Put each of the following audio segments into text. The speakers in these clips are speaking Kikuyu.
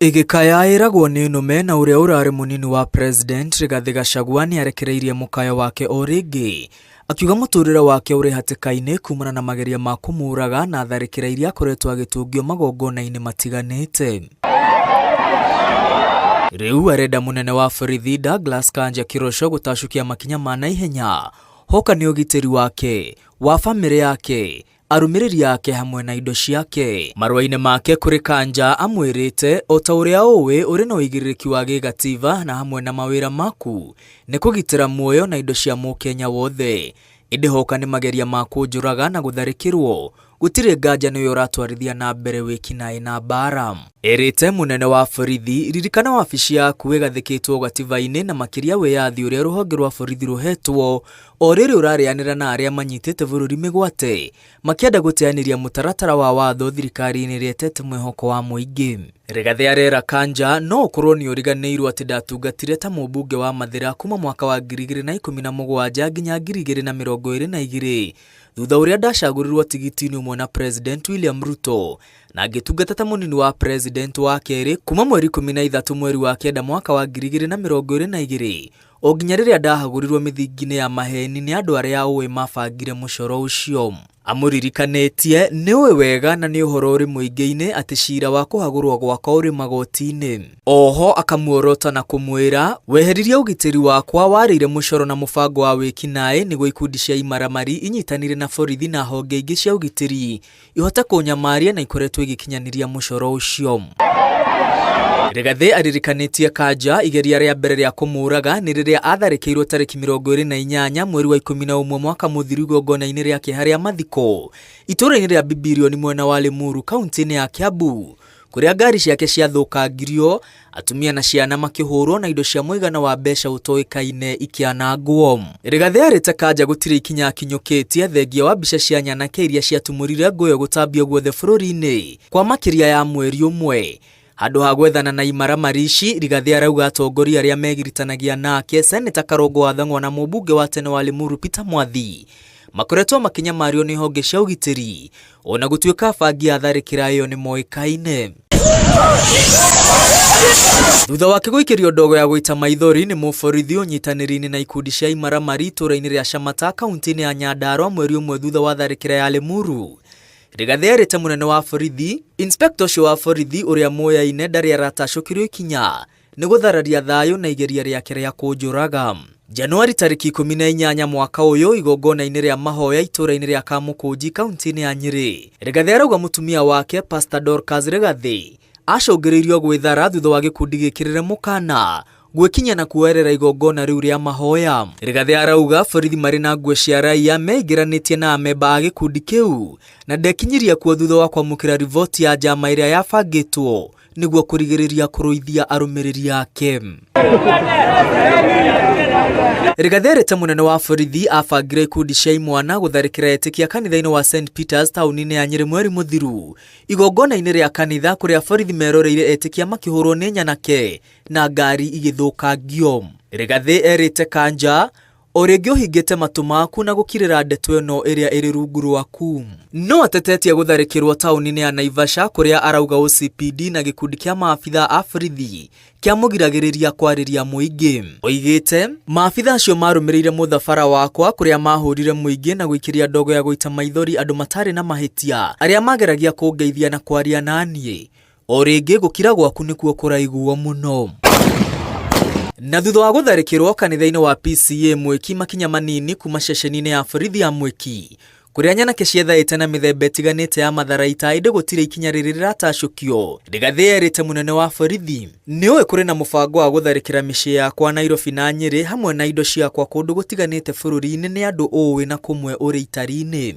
Ĩgĩkaya ĩragwo nĩ nũme na ũrĩa ũrarĩ mũnini wa President Rigathĩ Gachagua nĩarekereirie mũkayo wake o rĩngĩ akiuga mũtũrĩre wake ũrĩ hatĩka-inĩ kumana na mageria ma kũmũraga na tharĩkĩra iria akoretwo agĩtũngio magongona-inĩ matiganĩte. Rĩu arenda mũnene wa borithi Douglas Kanja Kĩroco gũtacũkia makinya ma naihenya hoka nĩ ũgitĩri wake, wa bamĩrĩ yake, arũmĩrĩri ake hamwe na indo ciake. Marũa-inĩ make kũrĩ Kanja amwĩrĩte, o ta ũrĩa ũĩ ũrĩ na ũigĩrĩrĩki wa gĩgatiba na hamwe na mawĩra maku nĩ kũgitĩra muoyo na indo cia mũkenya wothe. Ĩndĩ hoka nĩ mageria ma kũnjũraga na gũtharĩkĩrwo, gũtirĩ nganja nĩwe ũratwarithia na mbere wĩkinaĩ na mbaara. Erĩte mũnene wa borithi, ririkana wabici yaku ĩgathĩkĩtwo gatiba-inĩ na makĩria wĩyathi ũrĩa rũhonge rwa borithi rũhetwo O rĩrĩ ũrarĩanĩra na arĩa manyitĩte bũrũri mĩgwate makĩenda gũteanĩria mũtaratara wa watho thirikari-inĩ ĩrĩa ĩtete mwĩhoko wa mũingĩ. Rigathĩ arera Kanja no ũkorwo nĩ ũriganĩirwo atĩ ndatungatire ta mũmbunge wa Mathĩra kuma mwaka wa 2017 nginya 2022 thutha ũrĩa ndacagũrirwo tigiti-inĩ ũmwe na President William Ruto na ngĩtungata ta mũnini wa President wa kerĩ kuma mweri 13 mweri wa kenda mwaka wa 2022 O nginya rĩrĩa ndahagũrirwo mĩthingi-inĩ ya maheeni nĩ andũ arĩa ũĩ mabangire mũcoro ũcio. Amũririkanĩtie, Nĩũĩ wega na nĩ ũhoro ũrĩ mũingĩ-inĩ atĩ ciira wa kũhagũrwo gwakwa ũrĩ magoti-inĩ. O ho akamuorota na kũmwĩra, Weheririe ũgitĩri wakwa, warĩire mũcoro na mũbango wa wĩki-naĩ nĩguo ikundi cia imaramari inyitanĩre na borithi na honge ingĩ cia ũgitĩri ihote kũnyamaria na ikoretwo igĩkinyanĩria mũcoro ũcio. Rigathĩ aririkanĩtie Kanja igeria rĩa mbere rĩa kũmũraga nĩ rĩrĩa atharĩkĩirwo tarĩki 28 mweri wa 11 mwaka mũthiru igongona-inĩ rĩa kĩeha rĩa mathiko itũũra-inĩ rĩa Bibirioni mwena wa Limuru kaunti-inĩ ya Kiambu kũrĩa ngari ciake ciathũkangirio, atumia na ciana makĩhũrwo na indo cia mũigana wa mbeca ũtoĩkaine ikĩanangwo. Rigathĩ erĩte Kanja gũtirĩ ikinya akinyũkĩtie thengia wa mbica cia nyanake iria ciatumũrire ngũyo gũtambio guothe bũrũri-inĩ kwa makĩria ya mweri ũmwe. Handũ ha gwethana na imaramari ici, Rigathĩ arauga atongoria arĩa megiritanagia nake, Seneta Karũngũ wa Thang'wa na mũmbunge wa tene wa Limuru Peter Mwathi, makoretwo makĩnyamario nĩ honge cia ũgitĩri ona gũtuĩka abangi a tharĩkĩra ĩyo nĩ moĩkaine. Thutha wake gũikĩrio ndogo ya gũita maithori nĩ mũborithi ũnyitanĩri-inĩ na ikundi cia imaramari itũũra-inĩ rĩa Shamata kaunti-inĩ ya Nyandarua mweri ũmwe thutha wa tharĩkĩra ya Limuru, Rigathĩ erĩte mũnene wa borithi, Inspector ũcio wa borithi ũrĩa mũyaine ndarĩ aratacũkĩrio ikinya nĩ gũthararia thayũ na igeria rĩake rĩa kũnjũraga. Januari tarĩki 18 mwaka ũyũ igongona-inĩ rĩa mahoya itũũra-inĩ rĩa Kamũkũnji kaunti-inĩ ya Nyĩrĩ, Rigathĩ arauga mũtumia wake Pastor Dorcas Rigathĩ acũngĩrĩirio gwĩthara thutha wa gĩkundi gĩkĩrĩre mũkana gwĩkinyia na kuoerera igongona rĩu rĩa mahoya. Rigathĩ arauga borithi marĩ na nguo cia raia meingĩranĩtie na amemba a gĩkundi kĩu na ndekinyirie kuo thutha wa kwamũkĩra riboti ya njama ĩrĩa yabangĩtwo nĩguo kũrigĩrĩria kũrũithia arũmĩrĩri ake. Rigathĩ erĩte mũnene wa borithi abangire ikundi cia imwana gũtharĩkĩra etĩkia kanitha-inĩ wa St Peters taũni-inĩ ya Nyĩrĩ mweri mũthiru igongona-inĩ rĩa kanitha kũrĩa borithi meroreire etĩkia makĩhũrwo nĩ nyanake na ngari igĩthũkangio. Rigathĩ erĩte Kanja O rĩngĩ ũhingĩte matũ maku na gũkirĩra ndeto ĩno ĩrĩa ĩrĩ rungu rwaku. No atetetie gũtharĩkĩrwo taũni-inĩ ya Naivasha kũrĩa arauga OCPD na gĩkundi kĩa maabitha a borithi kĩamũgiragĩrĩria kwarĩria mũingĩ. Oigĩte, Maabitha acio marũmĩrĩire mũthabara wakwa kũrĩa mahũrire mũingĩ na gũikĩria ndogo ya gũita maithori andũ matarĩ na mahĩtia arĩa mageragia kũngeithia na kwaria naniĩ. O rĩngĩ gũkira gwaku nĩkuo kũraiguo mũno. Na thutha wa gũtharĩkĩrwo kanitha-inĩ wa PCEA Mwĩki makinya manini kuma ceceni-inĩ ya borithi ya Mwĩki kũrĩa nyanake ciethaĩte na mĩthemba ĩtiganĩte ya matharaita ĩndĩ gũtirĩ ikinya rĩrĩ rĩratacũkio, Rigathĩ erĩte mũnene wa borithi, Nĩũĩ kũrĩ na mũbango wa gũtharĩkĩra mĩciĩ yakwa Nairobi na Nyĩrĩ hamwe na indo ciakwa kũndũ gũtiganĩte bũrũri-inĩ nĩ andũ ũũĩ na kũmwe ũrĩ itari-inĩ.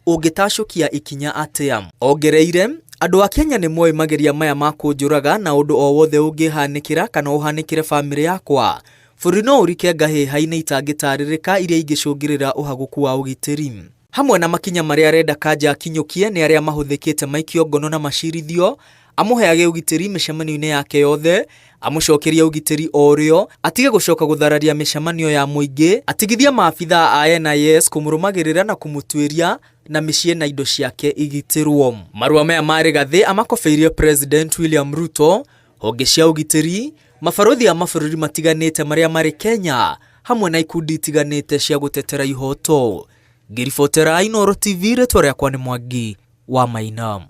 Ũngĩtacũkia ikinya atĩa? Ongereire, Andũ a Kenya nĩ moĩ mageria maya ma kũnjũraga na ũndũ o wothe ũngĩhanĩkĩra kana ũhanĩkĩre famĩlĩ yakwa, bũrũri no ũrike ngahĩha-inĩ itangĩtarĩrĩka iria ingĩcũngĩrĩra ũhagũku wa ũgitĩri. Hamwe na makinya marĩa arenda Kanja akinyũkie nĩ arĩa mahũthĩkĩte maikio ngono na macirithio, amũheage ũgitĩri mĩcemanio-inĩ yake yothe, amũcokerie ũgitĩri o rĩo, atige gũcoka gũthararia mĩcemanio ya mũingĩ, atigithie maabithaa a NIS kũmũrũmagĩrĩra na kũmũtuĩria, na mĩciĩ na indo ciake igitĩrwo. Marũa maya ma Rigathĩ amakobeirie President William Ruto, Honge cia ũgitĩri, mabarũthi a mabũrũri matiganĩte marĩa marĩ Kenya, hamwe na ikundi itiganĩte cia gũtetera ihoto. Ngĩribotera Inooro TV, rĩtwa rĩakwa nĩ Mwangi wa Maina.